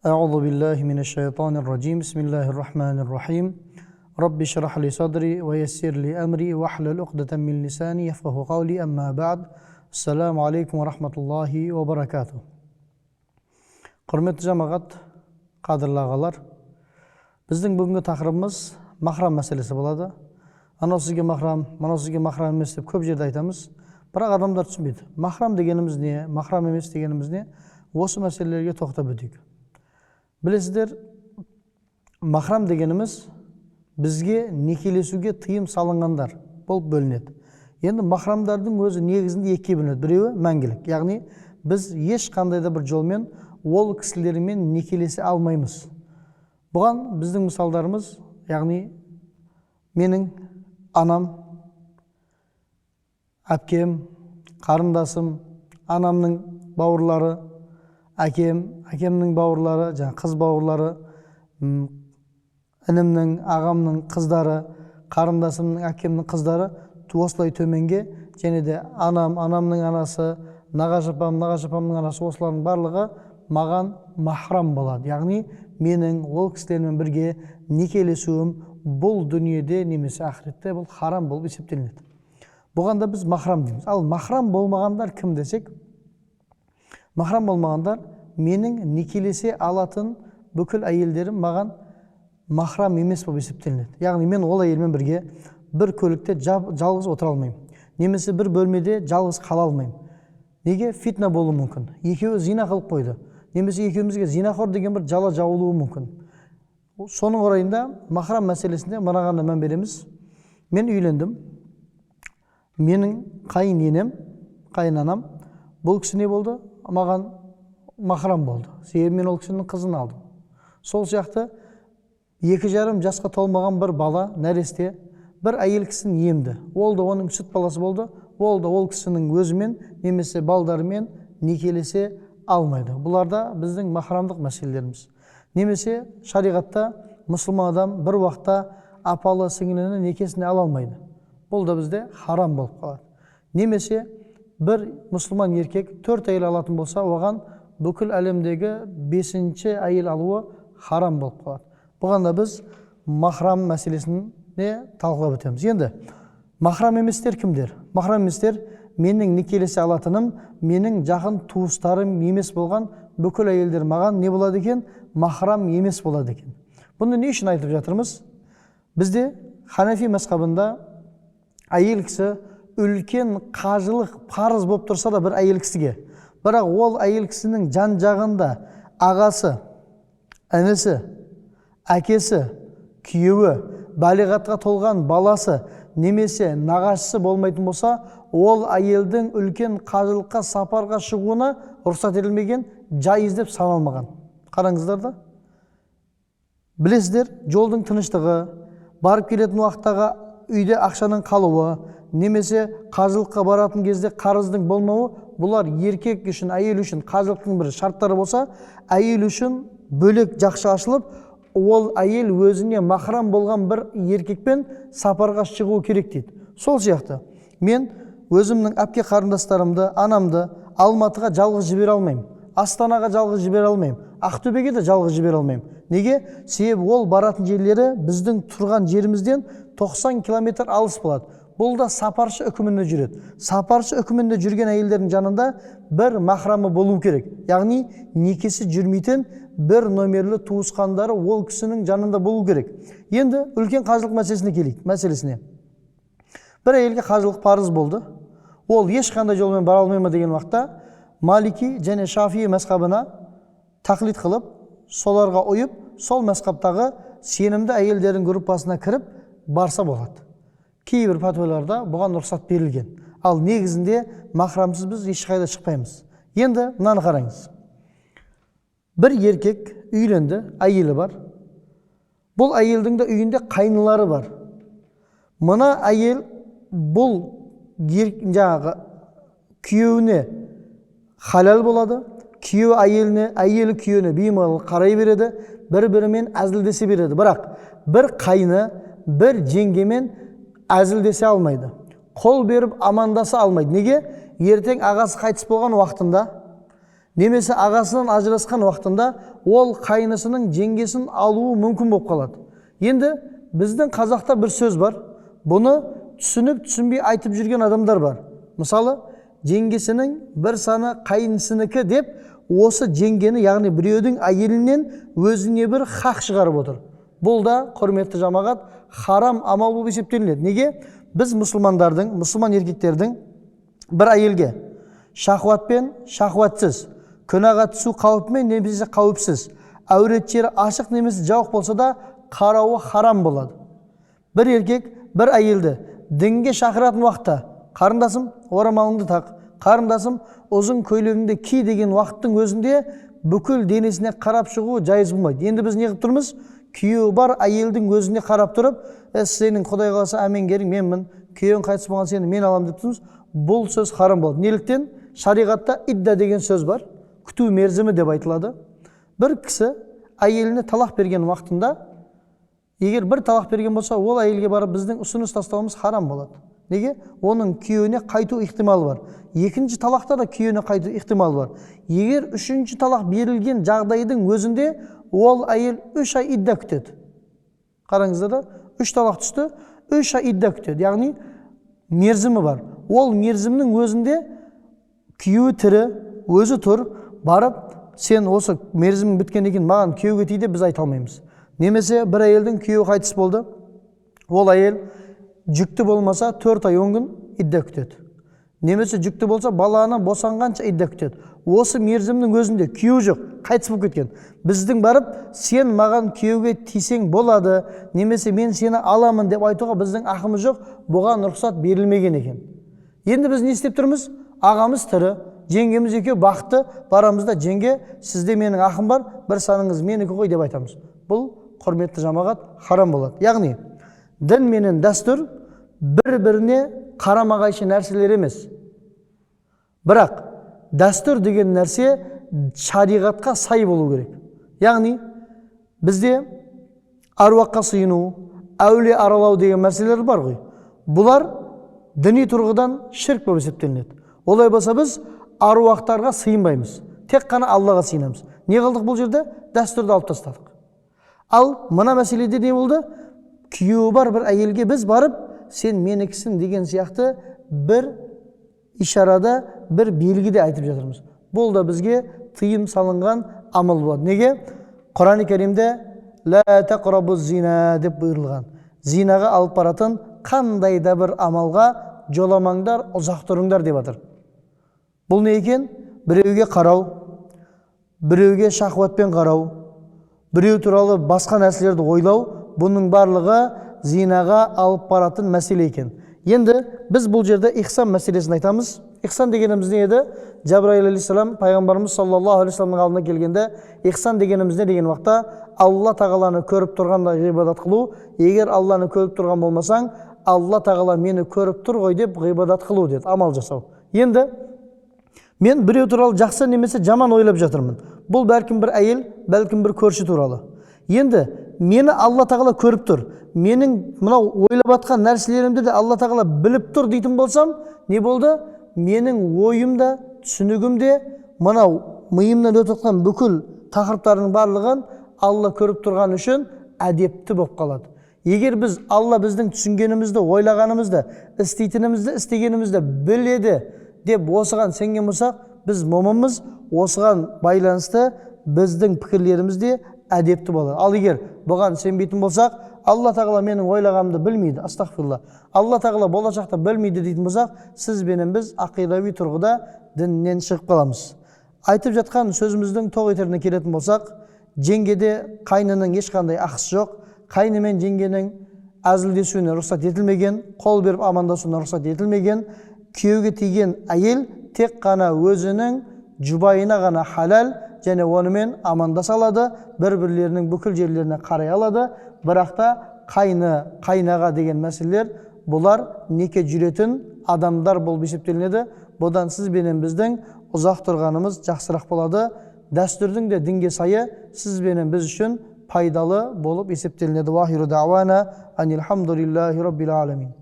أعوذ بالله من الشيطان الرجيم. بسم الله الرحمن الرحيم. رب اشرح لي صدري ويسر لي أمري واحلل عقدة من لساني يفقه قولي. أما بعد. السلام عليكم ورحمة الله وبركاته. Құрметті жамағат, қадірлі ағалар, біздің бүгінгі тақырыбымыз махрам мәселесі болады. Анау сізге махрам, мынау сізге махрам емес деп көп жерде айтамыз, бірақ адамдар түсінбейді. Махрам дегеніміз не, махрам емес дегеніміз не? Осы мәселелерге тоқтап өтейік. Білесіздер, махрам дегеніміз бізге некелесуге тыйым салынғандар болып бөлінеді. Енді махрамдардың өзі негізінде екіге бөлінеді. Біреуі мәңгілік, яғни біз ешқандай да бір жолмен ол кісілермен некелесе алмаймыз. Бұған біздің мысалдарымыз, яғни менің анам, әпкем, қарындасым, анамның бауырлары, әкем, әкемнің бауырлары, жаңа қыз бауырлары, інімнің, ағамның қыздары, қарындасымның, әкемнің қыздары, осылай төменге, және де анам, анамның анасы, нағашы апам, нағашы апамның анасы, осылардың барлығы маған махрам болады. Яғни менің ол кісілермен бірге некелесуім бұл дүниеде немесе ақыретте бұл харам болып есептелінеді. Бұған да біз махрам дейміз. Ал махрам болмағандар кім десек, махрам болмағандар менің некелесе алатын бүкіл әйелдерім маған махрам емес болып есептелінеді. Яғни мен ол әйелмен бірге бір көлікте жалғыз отыра алмаймын, немесе бір бөлмеде жалғыз қала алмаймын. Неге? Фитна болуы мүмкін, екеуі зина қылып қойды, немесе екеумізге зинақор деген бір жала жабылуы мүмкін. Соның орайында махрам мәселесінде мынаған да мән береміз. Мен үйлендім, менің қайын енем, қайын анам, бұл кісі не болды? Маған махрам болды, себебі мен ол кісінің қызын алдым. Сол сияқты 2,5 жасқа толмаған бір бала, нәресте, бір әйел кісіні емді, ол да оның сүт баласы болды, ол да ол кісінің өзімен немесе балдарымен некелесе алмайды. Бұлар да біздің махрамдық мәселелеріміз. Немесе шариғатта мұсылман адам бір уақытта апалы сіңліні некесіне ала алмайды, бұл да бізде харам болып қалады. Немесе бір мұсылман еркек 4 әйел алатын болса, оған бүкіл әлемдегі 5-ші әйел алуы харам болып қалады. Бұған да біз махрам мәселесіне талқылап өтеміз. Енді махрам еместер кімдер? Махрам еместер менің некелесе алатыным, менің жақын туыстарым емес болған бүкіл әйелдер маған не болады екен? Махрам емес болады екен. Бұны не үшін айтып жатырмыз? Бізде ханафи мазхабында әйел кісі үлкен қажылық парыз болып тұрса да бір әйел кісіге, бірақ ол әйел кісінің жан жағында ағасы, інісі, әкесі, күйеуі, балиғатқа толған баласы немесе нағашысы болмайтын болса, ол әйелдің үлкен қажылыққа сапарға шығуына рұқсат етілмеген, жайыз деп саналмаған. Қараңыздар да, білесіздер, жолдың тыныштығы, барып келетін уақыттағы үйде ақшаның қалуы, немесе қажылыққа баратын кезде қарыздың болмауы, бұлар еркек үшін, әйел үшін қажылықтың бір шарттары болса, әйел үшін бөлек жақша ашылып, ол әйел өзіне махрам болған бір еркекпен сапарға шығу керек дейді. Сол сияқты мен өзімнің әпке қарындастарымды, анамды Алматыға жалғыз жібере алмаймын, Астанаға жалғыз жібере алмаймын, Ақтөбеге де жалғыз жібере алмаймын. Неге? Себебі ол баратын жерлері біздің тұрған жерімізден 90 километр алыс болады. Бұл да сапаршы үкімінде жүреді. Сапаршы үкімінде жүрген әйелдердің жанында бір махрамы болу керек. Яғни некесі жүрмейтін бір номерлі туысқандары ол кісінің жанында болу керек. Енді үлкен қажылық мәселесіне келейік. Мәселесіне. Бір әйелге қажылық парыз болды. Ол ешқандай жолмен бара алмай ма деген уақытта Малики және Шафии мазхабына тақлид қылып, соларға ұйып, сол мазхабтағы сенімді әйелдердің группасына кіріп барса болады. Кейбір пәтуаларда бұған рұқсат берілген. Ал негізінде махрамсыз біз ешқайда шықпаймыз. Енді мынаны қараңыз. Бір еркек үйленді, әйелі бар. Бұл әйелдің де үйінде қайнылары бар. Мына әйел бұл жаңағы күйеуіне халал болады, күйеуі әйеліне, әйелі күйеуіне беймалал қарай береді, бір-бірімен әзілдесе береді. Бірақ бір қайны, бір жеңгемен әзілдесе алмайды, қол беріп амандаса алмайды. Неге? Ертең ағасы қайтыс болған уақытында Немесе ағасынан ажырасқан уақытында ол қайнысының жеңгесін алуы мүмкін болып қалады. Енді біздің қазақта бір сөз бар. Бұны түсініп, түсінбей айтып жүрген адамдар бар. Мысалы, жеңгесінің бір саны қайнысынікі деп осы жеңгені, яғни біреудің әйелінен өзіне бір хақ шығарып отыр. Бұл да, құрметті жамағат, харам амал болып есептелінеді. Неге? Біз мұсылмандардың, мұсылман еркектердің бір әйелге шахуатпен, шахуатсыз, күнәға түсу қаупімен немесе қауіпсіз, әурет жері ашық немесе жауық болса да қарауы харам болады. Бір еркек бір әйелді дінге шақыратын уақытта, қарындасым, орамалыңды тақ, қарындасым, ұзын көйлегіңді ки деген уақыттың өзінде бүкіл денесіне қарап шығу жайыз болмайды. Енді біз не қылып тұрмыз? Күйеуі бар әйелдің өзіне қарап тұрып, сенің Құдай қаласа әмеңгерің менмін, күйеуің қайтыс болған сені мен аламын деп тұрмыз. Бұл сөз харам болады. Неліктен? Шариғатта идда деген сөз бар, күту мерзімі деп айтылады. Бір кісі әйеліне талақ берген уақытында, егер бір талақ берген болса, ол әйелге барып біздің ұсыныс тастауымыз харам болады. Неге? Оның күйеуіне қайту ықтималы бар. Екінші талақта да күйеуіне қайту ықтималы бар. Егер үшінші талақ берілген жағдайдың өзінде ол әйел 3 ай идда күтеді. Қараңыздар да, 3 талақ түсті, 3 ай идда күтеді. Яғни мерзімі бар. Ол мерзімнің өзінде күйеуі тірі, өзі тұр, барып, сен осы мерзімің біткеннен кейін маған күйеуге ти деп біз айта алмаймыз. Немесе бір әйелдің күйеуі қайтыс болды, ол әйел жүкті болмаса 4 ай 10 күн идда күтеді. Немесе жүкті болса баланы босанғанша идда күтеді. Осы мерзімнің өзінде күйеуі жоқ, қайтыс болып кеткен. Біздің барып, сен маған күйеуге тисең болады, немесе мен сені аламын деп айтуға біздің ақымыз жоқ, бұған рұқсат берілмеген екен. Енді біз не істеп тұрмыз? Ағамыз тірі, жеңгеміз екеуі бақытты, барамыз да, жеңге, сізде менің ақым бар, бір саныңыз менікі ғой деп айтамыз. Бұл, құрметті жамағат, харам болады. Яғни, дін менен дәстүр бір-біріне қарама-қайшы нәрселер емес. Бірақ дәстүр деген нәрсе шариғатқа сай болу керек. Яғни, бізде аруаққа сыйыну, әулие аралау деген мәселелер бар ғой. Бұлар діни тұрғыдан шірк болып есептелінеді. Олай болса біз аруақтарға сыйынбаймыз. Тек қана Аллаға сыйынамыз. Не қылдық бұл жерде? Дәстүрді алып тастадық. Ал мына мәселеде не болды? Күйеуі бар бір әйелге біз барып, сен менікісің деген сияқты бір ишарада, бір белгіде айтып жатырмыз. Бұл да бізге тыйым салынған амал болады. Неге? Құран Кәрімде «Ла тақрабу зина» деп бұйырылған. Зинаға алып баратын қандай да бір амалға жоламаңдар, ұзақ тұрыңдар деп жатыр. Бұл не екен? Біреуге қарау, біреуге шахуатпен қарау, біреу туралы басқа нәрселерді ойлау, бұның барлығы зинаға алып баратын мәселе екен. Енді біз бұл жерде ихсан мәселесін айтамыз. Ихсан дегеніміз не еді? Жабраил алейхиссалам пайғамбарымыз саллаллаху алейхи вассаламның алдына келгенде, ихсан дегеніміз не деген уақытта, Алла тағаланы көріп тұрғандай ғибадат қылу. Егер Алланы көріп тұрған болмасаң, Алла тағала мені көріп тұр ғой деп ғибадат қылу деді, амал жасау. Енді мен біреу туралы жақсы немесе жаман ойлап жатырмын. Бұл бәлкім бір әйел, бәлкім бір көрші туралы. Енді мені Алла тағала көріп тұр. Менің мынау ойлап жатқан нәрселерімді де Алла тағала біліп тұр дейтін болсам, не болды? Менің ойым да, түсінігім де, мынау миымнан өтіп жатқан бүкіл тақырыптардың барлығын Алла көріп тұрған үшін әдепті болып қалады. Егер біз Алла біздің түсінгенімізді, ойлағанымызды, істейтінімізді, істегенімізді біледі деп осыған сенген болсақ, біз момынбыз, осыған байланысты біздің пікірлеріміз де әдепті болады. Ал егер бұған сенбейтін болсақ, Алла тағала менің ойлағанымды білмейді, астағфирулла, Алла тағала болашақта білмейді дейтін болсақ, сіз бенен біз ақидави тұрғыда діннен шығып қаламыз. Айтып жатқан сөзіміздің тоқ етеріне келетін болсақ, жеңгеде қайнының ешқандай ақысы жоқ, қайны мен жеңгенің әзілдесуіне рұқсат етілмеген, қол беріп амандасуына рұқсат етілмеген. Күйеуге тиген әйел тек қана өзінің жұбайына ғана халал және онымен амандаса алады, бір-бірлерінің бүкіл жерлеріне қарай алады. Бірақ та қайны, қайнаға деген мәселелер, бұлар неке жүретін адамдар болып есептелінеді. Бұдан сіз бенен біздің ұзақ тұрғанымыз жақсырақ болады. Дәстүрдің де дінге сайы сіз бенен біз үшін пайдалы болып есептелінеді. Уахиру дауана анилхамдулиллахи раббил аламин.